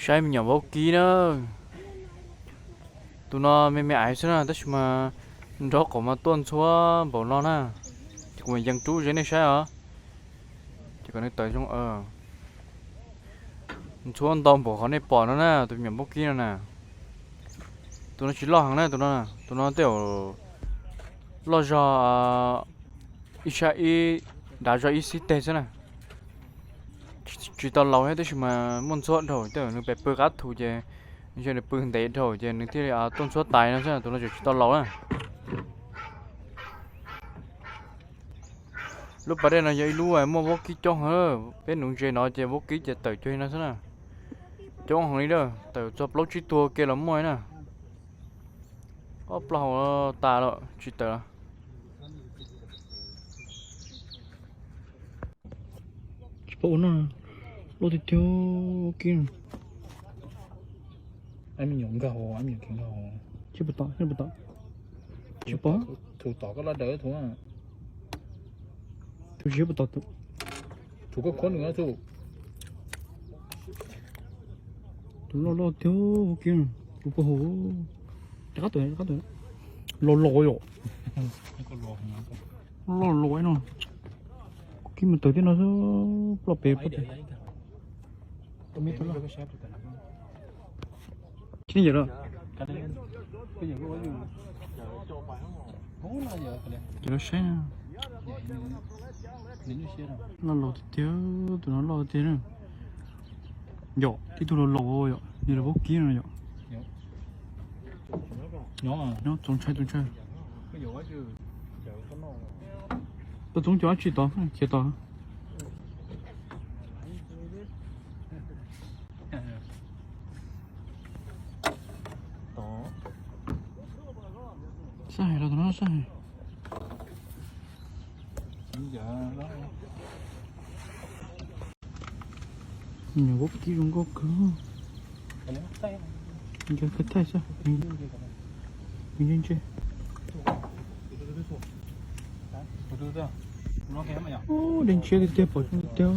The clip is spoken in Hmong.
Saib me nyuam vaub kib na. Tus no me me aiv xwb na, tab sis mas nraub qaum mas tuaj ntxhuab npaum no na. Ces kuv mam yees rub ze nej saib os. Ces kom nws tawm zoo. Ntxhuab ntau npaum qhov nej pom no na, tus me nyuam vaub kib no na. Tus no tsis loj heev na, tus no, tus no tej zaum loj zog ib sab ib, dav zog ib xib teg xwb na. Tsis tau laus thiab, tab sis mas muaj ntxhuab dhau, tej zaum nws pes pw qab thu ces nws pw ntev dhau ces nws thiaj li tuaj ntxhuab tais no xwb, tus no tseem tsis tau laus na. Lub pas dej no yog ib lub muaj vaub kib coob heev, peb nuv ntses no ces vaub kib ces tawm cuag li no xwb na. Coob heev li lawm, tawm txog plaub tsib tug ke los muaj na. Ob plaub hau tas lawm tsis tawm lawm. Tsis paub ua no, loj tiag tiag kib. Tsis pom, tsis pom. Tus tsis pom, tus, tus loj loj tiag kib, tus pag hauv, rov qab tawm, rov qab tawm. Los los yom. Loj los no. Kib mus tawm tej no xwb, ploj pem ploj pem. Tsis yam lawm. Ces lawv saib na. Loj laus tiag tiag, tus no loj tiag na. Yom, tib tug laus laus yom, yog lawv vaub kib no yom. Nyob txaus ntshai, txaus ntshai. Koj txoov cov dab tsi tod, khiav tod. Sab hais los tom no sab hais. Nyuam vaub kib zoo nkauj kawg. Nkawd kawg thaij xwb. Nws ntse ntse. Ub, dej ntshiab tiag tiag, pom zoo tiag tiag.